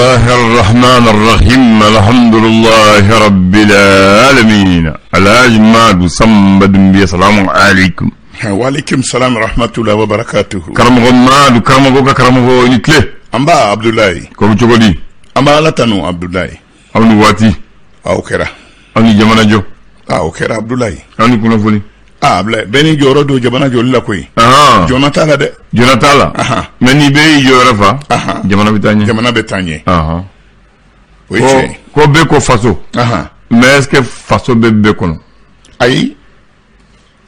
الله الرحمن الرحيم الحمد لله رب العالمين Alhaji Madu Samba Dumbuya salamu alaikum. Waaleykum salam rahmatulah wa barakatuhu. Karamɔgɔ Madu, karamɔgɔ ka karamɔgɔ, i ni tile. An ba Abudulayi. Ko bɛ cogo di? An b'a Ala tanu, Abudulayi. Aw ni waati. Aw kɛra. Aw ni jamana jɔ. Aw kɛra, Abudulayi. Aw ni kunnafoni. Aa Abudulayi, bɛɛ n'i jɔyɔrɔ don jamana jɔli la koyi. Jɔna t'a la dɛ. Jɔna t'a la. Mais ni bɛɛ y'i jɔyɔrɔ fa, jamana bɛ taa ɲɛ. Jamana bɛ taa ɲɛ. O ye tiɲɛ ye. Ko bɛɛ ko faso. Mais est-ce que faso bɛ bɛɛ kɔnɔ? Ayi,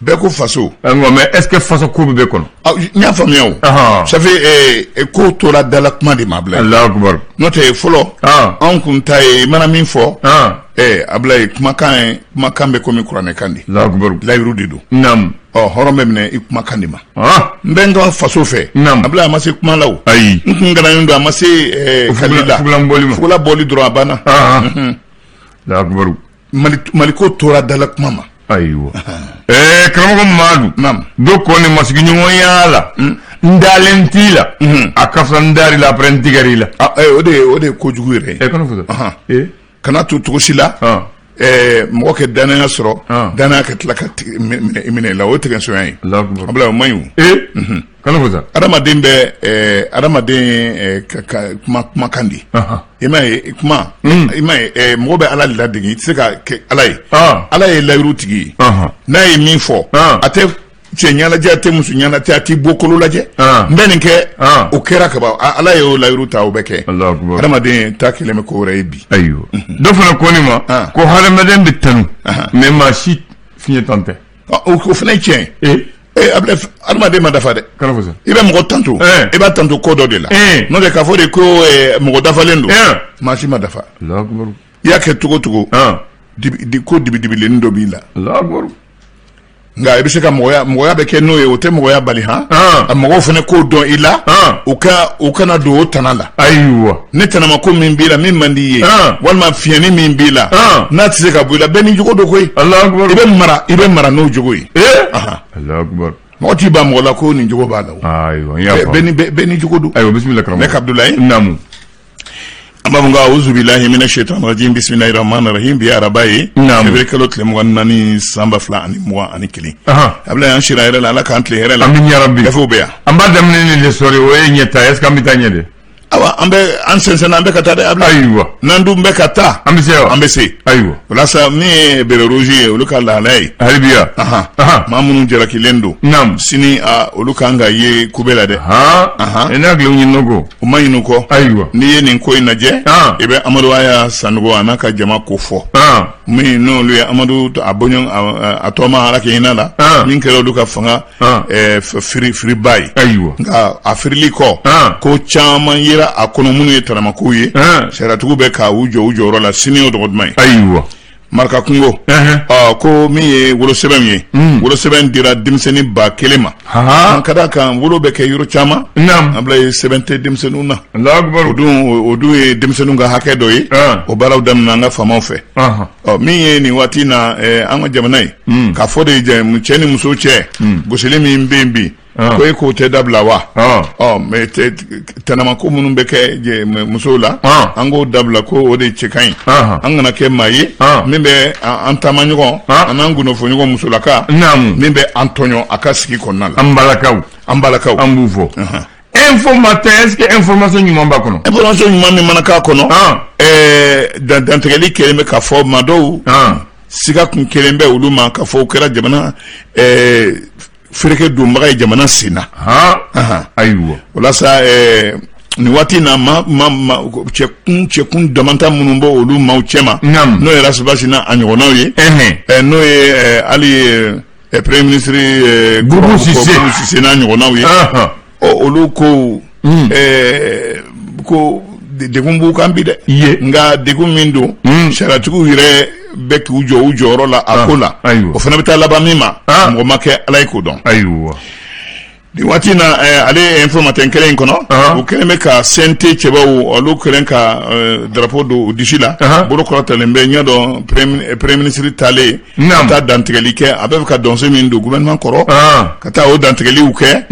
bɛɛ ko faso. Mais est-ce que faso ko bɛ bɛɛ kɔnɔ? N y'a faamuya o. Ça fait ko tora dala kuma de ma, Abulayi. Alahu akubar. N'o tɛ fɔlɔ, anw kun ta ye i mana min fɔ. Abulayi, kumakan ye kumakan bɛ komi kuranɛkan de. Alahu akubar. Layiru de don. Naamu. Ɔ hɔrɔn bɛ minɛ i kumakan de ma. N bɛ n ka faso fɛ. Naamu. Abulayi, a ma se kuma la o. Ayi. N kun gananen don, a ma se kalili la. Fugulan bɔli ma. Fugulan bɔli dɔrɔn, a banna. Alahu akubar. Mali ko tora dala kuma ma. Ayiwa, karamɔgɔ Madu. Naamu. Dɔ ko ne masigiɲɔgɔnya la, n dalen t'i la, a ka fisa n dar'i la, après n tigɛr'i la. O de ye kojugu yɛrɛ ye. Kana fɔ sa. Kana to cogo si la mɔgɔ kɛ danaya sɔrɔ, danaya ka tila ka minɛ i la, o ye tigɛsonya ye. Abulayi, o man ɲi o. Kana fɔ sa. Adamaden bɛ adamaden kuma kumakan di. I m'a ye kuma, i m'a ye mɔgɔ bɛ Ala ladege, i tɛ se ka kɛ Ala ye. Ala ye layiru tigi ye. N'a ye min fɔ, a tɛ cɛ ɲɛnajɛ, a tɛ muso ɲɛnajɛ, a t'i bɔkolo lajɛ. N bɛ nin kɛ, o kɛra kaban. Ala y'o layiru ta, o bɛ kɛ. Adamaden ta kɛlen bɛ ko wɛrɛ ye bi. Ayiwa, dɔ fana ko ne ma ko hadamaden bɛ tanu, mais maa si fiɲɛ tan tɛ. O fana ye tiɲɛ ye. Adamaden ma dafa dɛ. Kana fɔ sa. I bɛ mɔgɔ tanto, i b'a tanto ko dɔ de la. N'o tɛ k'a fɔ de ko mɔgɔ dafalen don, maa si ma dafa. I y'a kɛ cogo cogo, ko dibidibilennin dɔ b'i la. Nka i bɛ se ka mɔgɔya, mɔgɔya bɛ kɛ n'o ye, o tɛ mɔgɔya bali han. A mɔgɔw fana k'o dɔn i la, u kana don o tana la. Ayiwa. Ne tanama ko min b'i la min man di i ye, walima fiɲɛni min b'i la n'a tɛ se ka bɔ i la, bɛɛ n'i jogo don koyi. I bɛ mara, i bɛ mara n'o jogo ye. Mɔgɔ t'i ban mɔgɔ la ko nin jogo b'a la o. Ayiwa, n y'a faamu. Bɛɛ n'i jogo don. Ayiwa, bisimila karamɔgɔ. Ne ka Abudulayi. Naamu. An b'a fɔ ko awuzubilahi mina shaitan rajim, bisimilahi rahmani rahim. Bi araba ye février kalo tile 24 san 2021. Abulayi, an sira hɛrɛ la, Ala k'an tile hɛrɛ la. Amin ya rabbi. Gafew bɛ yan. An b'a daminɛ ni l'essor, o ye ɲɛta, est ce que an bɛ taa ɲɛ de? Awa, an bɛ an sɛnsɛn, an bɛ ka taa dɛ, Abulayi. Ayiwa. N'an dun bɛ ka taa. An bɛ se wa? An bɛ se. Ayiwa. Walasa min ye béret rouge ye, olu ka lahalaya ye. Hali bi yan. Maa minnu jalakilen don. Sini olu kan ka ye kube la dɛ. I n'a hakili ɲin'o kɔ. U ma ɲin'u kɔ. Ayiwa. N'i ye nin ko in lajɛ, i bɛ Amadu Aya Sanogo a n'a ka jama ko fɔ. Min n'olu ye Amadu a bɔɲɔgɔn a tɔma, Ala k'i hinɛ la. Min kɛra olu ka fanga firiba ye. Ayiwa. Nka a firili kɔ, ko caman yera a kɔnɔ minnu ye tanamakow ye. Sariyatigiw bɛ ka u jɔ u jɔyɔrɔ la, sini o dɔgɔ duman ye. Ayiwa. Maraka kungo, ko min ye wolosɛbɛn ye, wolosɛbɛn dira denmisɛnnin 1000 ma. An ka da kan wolo bɛ kɛ yɔrɔ caman. Abulayi, sɛbɛn tɛ denmisɛnninw na. O dun ye denmisɛnninw ka hakɛ dɔ ye. O baaraw daminɛ an ka faamaw fɛ. Ɔ min ye nin waati na an ka jamana ye, k'a fɔ de cɛ ni muso cɛ gosili min bɛ yen bi, ko e k'o tɛ dabila wa? Ɔ mais tanamako minnu bɛ kɛ musow la, an k'o dabila, ko o de cɛ ka ɲi. An kana kɛ maa ye min bɛ an taama ɲɔgɔn, an n'an gundofɔɲɔgɔn musolaka, min bɛ an tɔɲɔ a ka sigi kɔnɔna la. An balakaw. An balakaw. An b'u fɔ. Info Matin, est-ce que information ɲuman b'a kɔnɔ? Information ɲuman min mana k'a kɔnɔ, dantigɛli kɛlen bɛ k'a fɔ maa dɔw siga kun kelen bɛ olu ma k'a fɔ o kɛra jamana fereke donbaga ye jamana sen na. Ayiwa. Walasa nin waati na ma cɛkun damanta minnu bɔ olu maaw cɛma, n'o ye Ras Bath n'a ɲɔgɔnnaw ye, n'o ye hali premier ministre Boubou Cissé n'a ɲɔgɔnnaw ye, ɔ olu ko ko degun b'u kan bi dɛ. Nka degun min don, sariyatigiw yɛrɛ bɛ k'u jɔ u jɔyɔrɔ la a ko la. O fana bɛ taa laban min ma, mɔgɔ ma kɛ Ala ye k'o dɔn. Ayiwa. Nin waati in na ale Info Matin kelen in kɔnɔ, u kɛlen bɛ ka CNT cɛbaw, olu kɛlen ka drapeau don u disi la, bolo kɔrɔtalen bɛ ɲɛ dɔn. Premier ministre taalen ka taa dantigɛli kɛ, a bɛ fɛ ka donso min don gouvernement kɔrɔ, ka taa o dantigɛliw kɛ.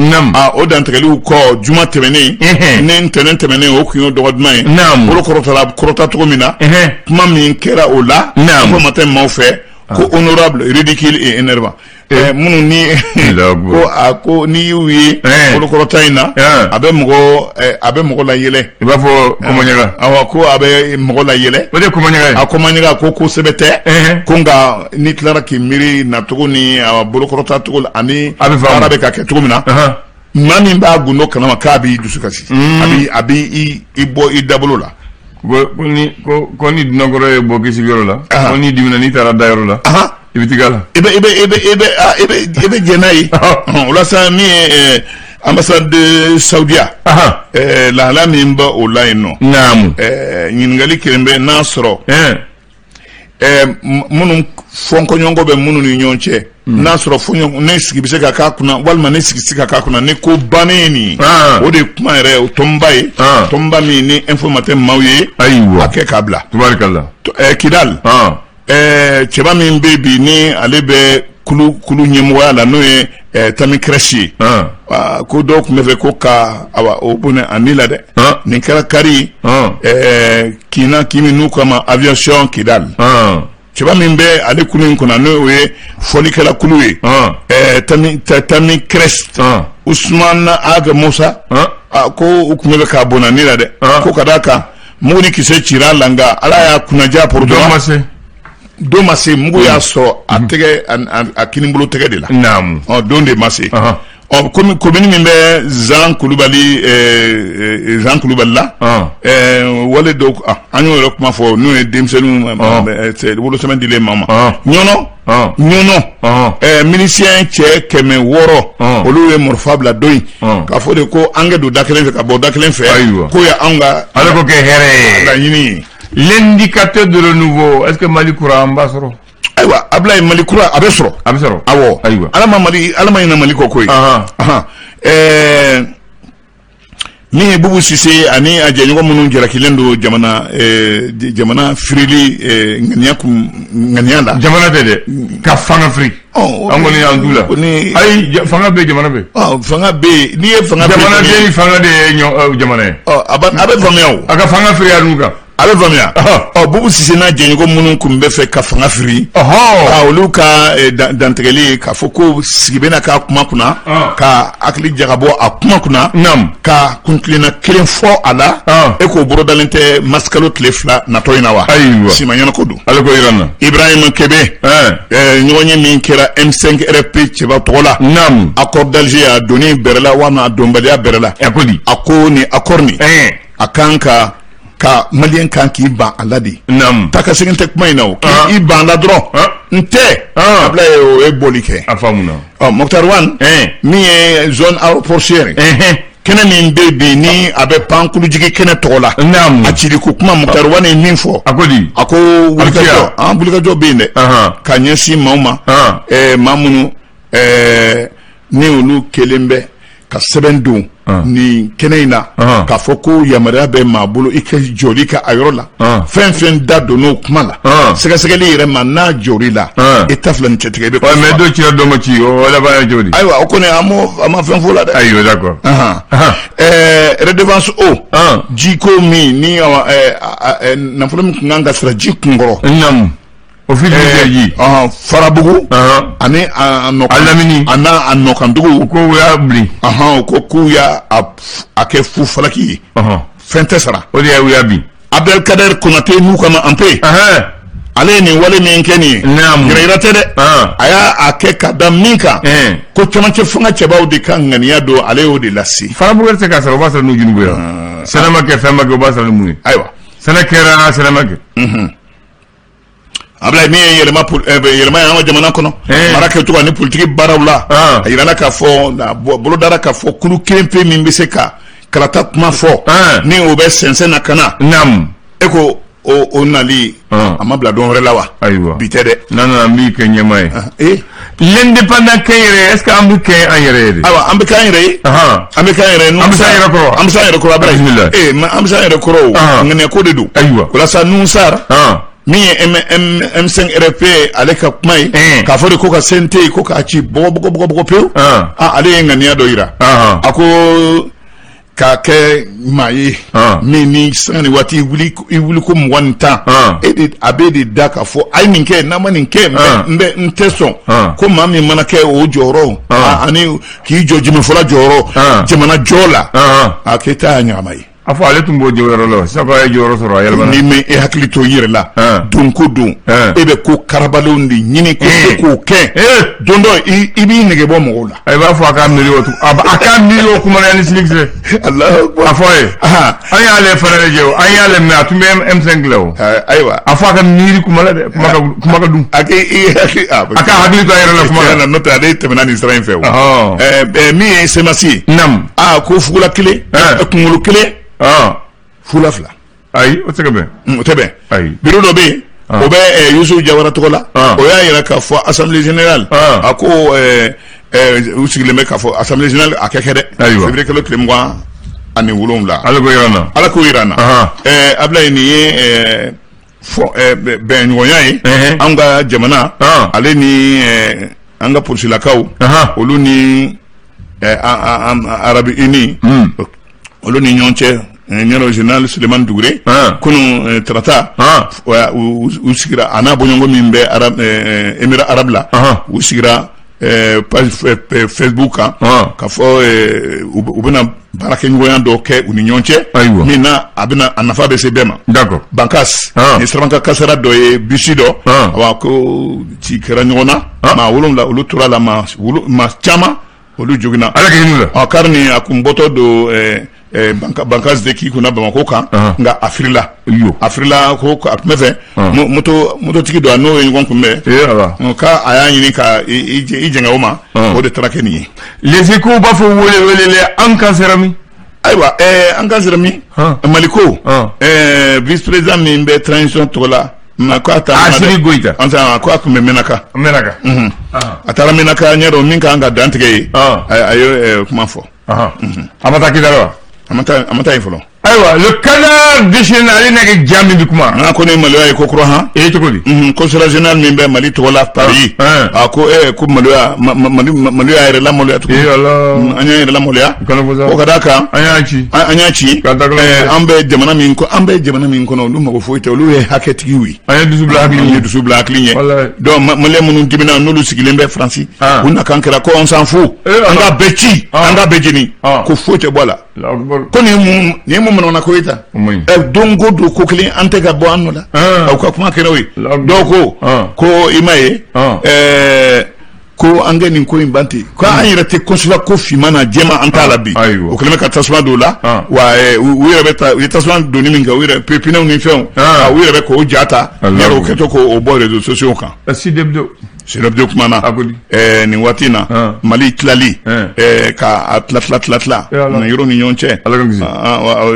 O dantigɛliw kɔ, juma tɛmɛnen ni ntɛnɛn tɛmɛnen, o tun y'o dɔgɔduman ye. Bolo kɔrɔtala kɔrɔta cogo min na, kuma min kɛra o la Info Matin maaw fɛ ko honorable ridicule et énervant. Minnu ni ko a ko n'i y'u ye bolokɔrɔta in na, a bɛ mɔgɔ la yɛlɛ. I b'a fɔ kɔmɔɲaga. Awɔ, ko a bɛ mɔgɔ la yɛlɛ. O de ye kɔmɔɲaga ye. A kɔmɔɲaga ko sɛbɛ tɛ ko, nka n'i tilara k'i miiri nacogo ni a bolokɔrɔta cogo la ani A bɛ faamu. Baara bɛ ka kɛ cogo min na, maa min b'a gundo kalama k'a b'i dusu kasi, a b'i bɔ i dabolo la. Ko ni dunankɔrɔ ye bɔ k'i sigiyɔrɔ la, ko n'i dimina, n'i taara dayɔrɔ la, i bɛ tigɛ a la. I bɛ jɛn n'a ye. O la sa, min ye ambassade de Saudiya, lahala min bɛ o la yen nɔ, ɲininkali kelen bɛ n'a sɔrɔ minnu fɔnkɔɲɔgɔnkɔ bɛ minnu ni ɲɔgɔn cɛ, n'a sɔrɔ fɔɲɔgɔn ne sigi bɛ se ka k'a kunna walima ne sigi tɛ se ka k'a kunna ni ko bannen ye nin ye. O de ye kuma yɛrɛ, o tɔnba ye, tɔnba min ni Info Matin maaw ye a kɛ k'a bila. Tubarikala. Kidal, cɛba min bɛ bi ni ale bɛ kulu ɲɛmɔgɔya la, n'o ye Tamikrest ye, ko dɔw tun bɛ fɛ ko ka awa o bonɛ a ni la dɛ. Nin kɛra kari Kina kin min n'u kama aviation Kidal. Cɛba min bɛ ale kulu in kunna, n'o ye fɔlikɛla kulu ye, Tamikrest, Usman Ag Musa, ko u tun bɛ k'a bɔnna ni la dɛ, ko ka d'a kan mugu ni kisɛ cira a la, nka Ala y'a kunnaja pour don ma se, don ma se, mugu y'a sɔrɔ a tɛgɛ, a kinibolo tɛgɛ de la. Ɔ, don de ma se. Ɔ, komi commune min bɛ Zan Kulubali, Zan Kulubali la, wale dɔw, an y'o yɛrɛ kuma fɔ, n'o ye denmisɛnninw wolosɛbɛn dilen maa ma Ɲɔnɔ. Ɲɔnɔ, milicien cɛ 600, olu ye marifa bila don in k'a fɔ de ko an kɛ don da kelen fɛ ka bɔ da kelen fɛ. K'o ye anw ka Ala ko kɛ hɛrɛ ye. Laɲini ye. L'indicateur de renouveau, est-ce que Mali kura an b'a sɔrɔ? Ayiwa, Ablaye, Mali kura a bɛ sɔrɔ. A bɛ sɔrɔ. Awɔ. Ayiwa. Ala ma Mali, Ala ma ɲinɛ Mali kɔ koyi. Min ye Bubu Sise ani a jɛɲɔgɔn minnu jalakilen don jamana firili ŋaniya kun ŋaniya la. Jamana tɛ dɛ, ka fanga firi. An kɔni y'an t'u la. Ayi, fanga bɛ, jamana bɛ. Ɔ, fanga bɛ yen, n'i ye fanga. Jamanaden fanga de ye jamana ye. Ɔ, a bɛ faamuya o. A ka fanga firi a n'u kan. A bɛ faamuya. Ɔ, Bubu Sise n'a jɛɲɔgɔn minnu tun bɛ fɛ ka fanga firi, olu ka dantigɛli k'a fɔ ko sigi bɛna k'a kuma kunna, ka hakili jagabɔ a kuma kunna, ka kuntilenna kelen fɔ a la, e k'o bolodalen tɛ masikalo tile 2 natɔ in na wa? Ayiwa. Sima ɲɛnako don. Ale ko yira n na. Ibrahima Kebe, ɲɔgɔn ye min kɛra M5 RFP cɛba tɔgɔ la, accord d'Alger a donni bɛrɛ la walima a donbaliya bɛrɛ la. A ko di? A ko nin accord nin, a kan ka malien kan k'i ban a la de. Taa ka segin tɛ kuma in na o, k'i ban la dɔrɔn n tɛ. Ablaye, o ye bɔli kɛ. A faamuna. Ɔ, Moctar Ouane, min ye zone aéroportuaire kɛnɛ min bɛ bi ni a bɛ pan kulujigi kɛnɛ tɔgɔ la, a cili ko kuma, Moctar Ouane ye min fɔ. A ko di? A ko wulikajɔ, an wulikajɔ bɛ yen dɛ, ka ɲɛsin maaw ma, maa minnu ni olu kelen bɛ ka sɛbɛn don nin kɛnɛ in na k'a fɔ ko yamaruya bɛ maa bolo i ka jɔli kɛ a yɔrɔ la. Fɛn fɛn da don n'o kuma la, sɛgɛsɛgɛli yɛrɛ ma n'a jɔr'i la, i ta filɛ nin cɛtigɛ i bɛ. Mais dɔ cira, dɔ ma ci, o laban ye cogo di? Ayiwa, o kɔni an ma fɛn fɔ o la dɛ. Ayiwa, d'accord. Redevance eau, jiko min ni nafolo min tun kan ka sara ji kunkɔrɔ. O fili ji. Farabugu ani a nɔ a lamini. A n'a a nɔkandugu. Ko u y'a bin. U ko k'u y'a a kɛ fu falaki ye, fɛn tɛ sara. O de y'u y'a bin. Abdelkader Konate n'u kama Anpe, ale ye nin wale min kɛ nin ye, yɛrɛ tɛ dɛ, a y'a a kɛ ka da min kan, ko camancɛ fanga cɛbaw de ka ŋaniya don, ale y'o de lase. Farabugu tɛ se k'a sɔrɔ, o b'a sɔrɔ n'u junubu ye. Sɛnɛ ma kɛ, fɛn ma kɛ, o b'a sɔrɔ ni mun ye? Ayiwa. Sɛnɛ kɛra, sɛnɛ ma kɛ. Ablaye, min ye yɛlɛma, yɛlɛma ye an ka jamana kɔnɔ, mara kɛcogo ani politiki baaraw la, a yirala k'a fɔ, bolodara k'a fɔ kulu kelen pe min bɛ se ka kalata kuma fɔ, ni o bɛ sɛnsɛn na ka na. E ko O nali a ma bila don wɛrɛ la wa? Ayiwa, bi tɛ dɛ. N'an nana, n b'i kɛ ɲɛmaa ye. Ee. L'Indépendant kɛ yɛrɛ, est ce que an bɛ kɛ an yɛrɛ ye de? Ayiwa, an bɛ k'an yɛrɛ ye. An bɛ k'an yɛrɛ ye. An bɛ s'an yɛrɛ kɔrɔ. An bɛ s'an yɛrɛ kɔrɔ, Abulayi. Bisimilayi. Ee, an bɛ s'an yɛrɛ kɔrɔ o. Ŋaniya ko de don. Ayiwa. O la sa, Nusar. Min ye M5 RFP, ale ka kuma ye k'a fɔ de ko ka CNT ko k'a ci bɔgɔ bɔgɔ bɔgɔ bɔgɔ pewu. Ale ye ŋaniya dɔ yira. A ko k'a kɛ maa ye min ni sanga ni waati i wuli ko 20 ni 10, e de a b'e de da k'a fɔ a ye nin kɛ, n'a ma nin kɛ, n bɛ n tɛ sɔn ko maa min mana kɛ o jɔyɔrɔ ani k'i jɔ jɛmɛfɔla jɔyɔrɔ jamana jɔ la, a k'e ta y'a ɲagama ye. A fɔ ale tun b'o jɔyɔrɔ la sisan, ko a ye jɔyɔrɔ sɔrɔ, a yɛlɛmana. N'i ma e hakili to i yɛrɛ la, don ko don, e bɛ ko karabalenw de ɲini ko fo k'o kɛ, don dɔ i b'i nege bɔ mɔgɔw la. A b'a fɔ a k'a miiri o, a k'a miiri o kuma na yanni sini cɛ. Alahu akbar. A fɔ a ye. An y'ale fana lajɛ o, an y'ale mɛn, a tun bɛ M5 la o. Ayiwa. A fɔ a ka miiri kuma la dɛ, kuma ka dun. A k'i hakili a ka hakili to a yɛrɛ la kuma la. N'o tɛ, ale tɛmɛna nin sira in fɛ o. Min ye CMAS ye. Naamu. Aa, ko fugula kelen, kunkolo kelen, fugula fila. Ayi, o tɛ se ka bɛn. O tɛ bɛn. Ayi. Bureau dɔ bɛ yen, o bɛ Yusufu Jawara tɔgɔ la. O y'a yira k'a fɔ assemblée générale, a ko u sigilen bɛ k'a fɔ assemblée générale a kɛ dɛ. Ayiwa. Février kalo tile 27. Ala k'o yira an na. Ala k'o yira an na. Abulayi, nin ye fɔ bɛnɲɔgɔnya ye an ka jamana ale ni an ka polisilakaw, olu ni Arabes Unis, olu ni ɲɔgɔn cɛ. Ɲɛrɛ général Sulemani Dugure, kunun tarata, u sigira a n'a bɔɲɔgɔn min bɛ Émirats arabes la, u sigira page Facebook kan k'a fɔ u bɛna baarakɛɲɔgɔnya dɔ kɛ u ni ɲɔgɔn cɛ. Ayiwa. Min na a bɛna a nafa bɛ se bɛɛ ma. D'accord. Bankas ni sirabanka kasara dɔ ye bisi dɔ, awa, ko ci kɛra ɲɔgɔn na, maa wolonwula olu tora la, maa caman olu joginna. Ala ka hinɛ la. Ɔ, kari ni a kun bɔtɔ don Bankas de k'i kunna Bamakɔ kan, nka a firila. A firila ko a tun bɛ fɛ moto mototigi dɔ, n'o ye ɲɔgɔn kunbɛn, k'a a y'a ɲini ka i jɛngɛ o ma, o de taara kɛ nin ye. Les Échos b'a fɔ wele welele, an kan sera min? Ayiwa, an kan sera min? Mali ko vice président min bɛ transition tɔgɔ la, nka k'a taara. Asimi Goyita. An ko a tun bɛ Menaka. Menaka. A taara Menaka, ɲɛ dɔn min kan ka dantigɛ ye, a ye kuma fɔ. A ma taa Kidali wa? A ma taa, a ma taa yen fɔlɔ. Ayiwa, Le Canard déchaîné, ale n'a kɛ ja min bɛ kuma. Nka ko ni maloya ye ko kura han. E, cogo di? Consulat général min bɛ Mali tɔgɔ la Paris. A ko ko maloya, Mali maloya yɛrɛ la maloya tuguni. Ee Ala. An y'an yɛrɛ la maloya. Kana fɔ sa. Ko ka d'a kan. An y'a ci. An y'a ci. Ka da An bɛ jamana min an bɛ jamana min kɔnɔ, olu mago foyi tɛ, olu ye hakɛtigiw ye. An ye dusu bila hakili ɲɛ. An ye dusu bila hakili ɲɛ. Donc malien minnu dimina, n'olu sigilen bɛ Faransi. U nakan kɛra ko on s'en fout. An ka bɛɛ ci, an ka bɛɛ jeni. Ko foyi tɛ bɔ a la. Ko nin ye mun manamana ko ye tan? Don ko don ko kelen, an tɛ ka bɔ an nɔ la. Aw ka kuma kɛra o ye. Dɔw ko ko i ma ye ko an kɛ nin ko in ban ten, ko an yɛrɛ tɛ consulat ko finman na jɛman, an t'a la bi. O kɛlen bɛ ka tasuma don o la wa. U yɛrɛ bɛ taa, u ye tasuma donni min kɛ, u yɛrɛ pneuw ni fɛnw, u yɛrɛ bɛ k'o ja ta, yɛrɛ o kɛtɔ k'o bɔ réseaux sociaux kan. Sud Hebdo. Sud Hebdo kumana nin waati in na, Mali tilali ka a tila tila tila tila nin yɔrɔ ni ɲɔgɔn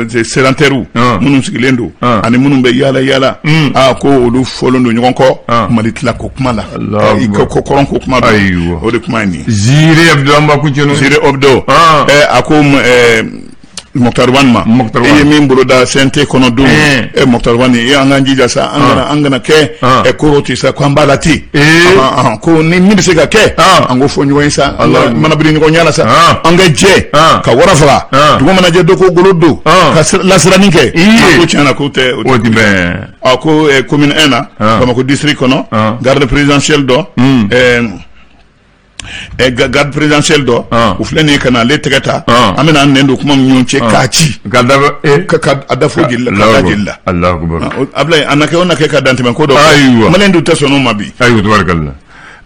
cɛ, sédentaires minnu sigilen don ani minnu bɛ yaala yaala, aa, ko olu fɔlen don ɲɔgɔn kɔ Mali tila ko kuma la, i ko kɔrɔn ko kuma don, o de kuma ye nin ye. Ziire Hebdo, an b'a kuncɛ n'o ye. Ziire Hebdo, a ko Moctar Ouane ma, e ye min bolo da CNT kɔnɔ don, e Moctar Ouane, e an k'an jija sa, an kana kɛ koro ten sa, ko an b'a la ten, ko ni min bɛ se ka kɛ, an k'o fɔ ɲɔgɔn ye sa, an ka mana biri ɲɔgɔn ɲɛ la sa, an ka jɛ ka wara faga, dugu mana jɛ dɔ ko golo don, ka lasiranin kɛ, ko tiɲɛ na k'o tɛ o tɛ bɛn. A ko commune 1 na, Bamakɔ district kɔnɔ, garde présidentielle dɔ, garde présidentielle dɔ, o filɛ nin ye ka na ale tɛgɛ ta, an bɛna an nɛn don kuma min ɲɔgɔn cɛ k'a ci ka da ka a da fo jeli la, ka da jeli la. Alahu akbar. Ablaye, a na kɛ o na kɛ ka dantɛmɛ ko dɔ. Ayiwa. Malien dun tɛ sɔn o ma bi. Ayiwa, tabarikalla.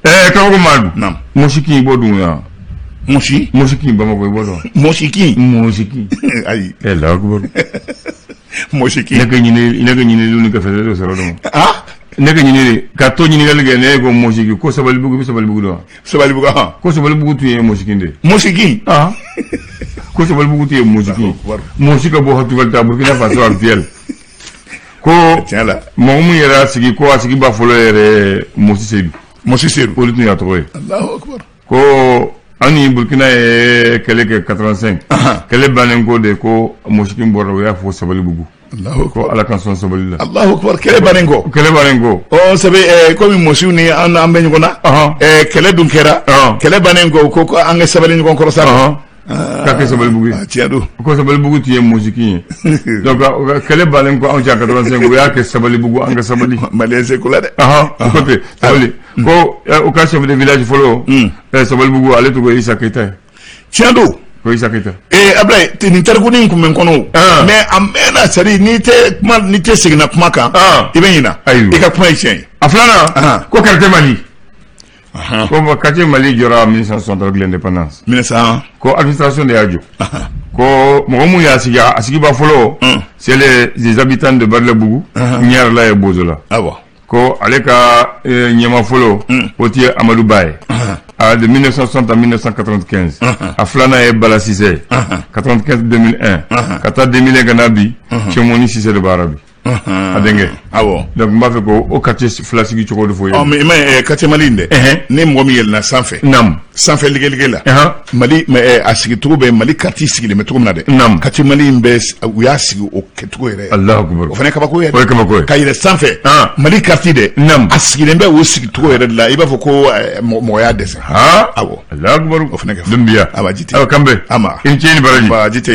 Kabako Madu. Naam. Mosikin, i b'o dun yan? Mosi? Mosikin, Bamakɔ, i b'o dɔn? Mosikin? Mosikin. Ayi. Alahu akbar. Mosikin. Ne ka ɲiniliw ni kafe dɔ sɔrɔ dɔn. Ne ka ɲinili ka to ɲininkali kɛ, ne ko Mosiki, ko Sabalibugu, i bɛ Sabalibugu dɔn? Sabalibugu hɔn. Ko Sabalibugu tun ye Mosikin de ye. Mosikin? Ko Sabalibugu tun ye Mosikin. Mosi ka bɔ Haute-Volta, Burkina Faso actuel. Ko Tiɲɛ la. mɔgɔ min yɛrɛ y'a sigi, ko a sigiba fɔlɔ yɛrɛ Mosi Seyidu. Mosi Seyidu. Olu tun y'a tɔgɔ ye. Allahu akbar. Ko an ni Burkina ye kɛlɛ kɛ 85, kɛlɛ bannen ko de, ko Mosikin bɔra, u y'a fɔ Sabalibugu. Allahu Ko akbar. Ala kan sɔn sabali la. Allahu akbar, kɛlɛ bannen kɔ. Kɛlɛ bannen kɔ. Ɔ sabu komi mosiw ni an bɛ ɲɔgɔn na, kɛlɛ dun kɛra, kɛlɛ bannen kɔ, ko ko an ka sabali ɲɔgɔn kɔrɔ sa. K'a kɛ Sabalibugu ye. Ah, tiɲɛ don. Ko Sabalibugu tun ye Mosikin ye, donc kɛlɛ bannen kɔ anw cɛ 85, u y'a kɛ Sabalibugu, an ka sabali. Maliyɛn se ko la dɛ. O ko ten, sabali ko u ka chef de village fɔlɔ Sabalibugu, ale tɔgɔ ye Isa Keyita ye. Tiɲɛ don. Ko Isa Keyita. Ee Ablaye, nin tarikunin in kun bɛ n kɔnɔ o. Mais a mɛnna, c'est à dire n'i tɛ kuma, n'i tɛ seginna kuma kan, i bɛ ɲina. Ayiwa. I ka kuma ye tiɲɛ ye. A filanan, ko quartier Mali, ko bon, quartier Mali jɔra en 1960 avec l'indépendance. 1900. Ko administration de y'a jɔ, ko mɔgɔ mun y'a sigi, a sigiba fɔlɔ, c'est les habitants de Badalabugu, Ɲarela ye Bozola. Ko ale ka ɲɛma fɔlɔ, o tun ye Amadu Ba ye, ah, de 1960 à 1995. A filanan ye Bala Sise ye, 95 2001, ka taa 2001 ka na bi, Cɛmɔni Sise de b'a la bi, a denkɛ. Donc n b'a fɛ ko o quartier fila sigi cogo de fɔ ye. Ɔ mais i ma ye quartier Mali in dɛ, ni mɔgɔ min yɛlɛnna sanfɛ, sanfɛ ligelige la, Mali mais a sigi cogo bɛ Mali carte sigilen bɛ cogo min na dɛ, quartier Mali in bɛ, u y'a sigi o kɛcogo yɛrɛ. Allahu akbar. O fana ye kabako ye. O ye kabako ye. Ka yɛlɛ sanfɛ, Mali carte dɛ, a sigilen bɛ o sigi cogo yɛrɛ de la, i b'a fɔ ko mɔgɔ y'a dɛsɛ. Allahu akbar. O fana kɛ. Dunbiya. Awa, jite. Awa, kanbɛ. Ama. I ni ce ni baraji. Ba jite.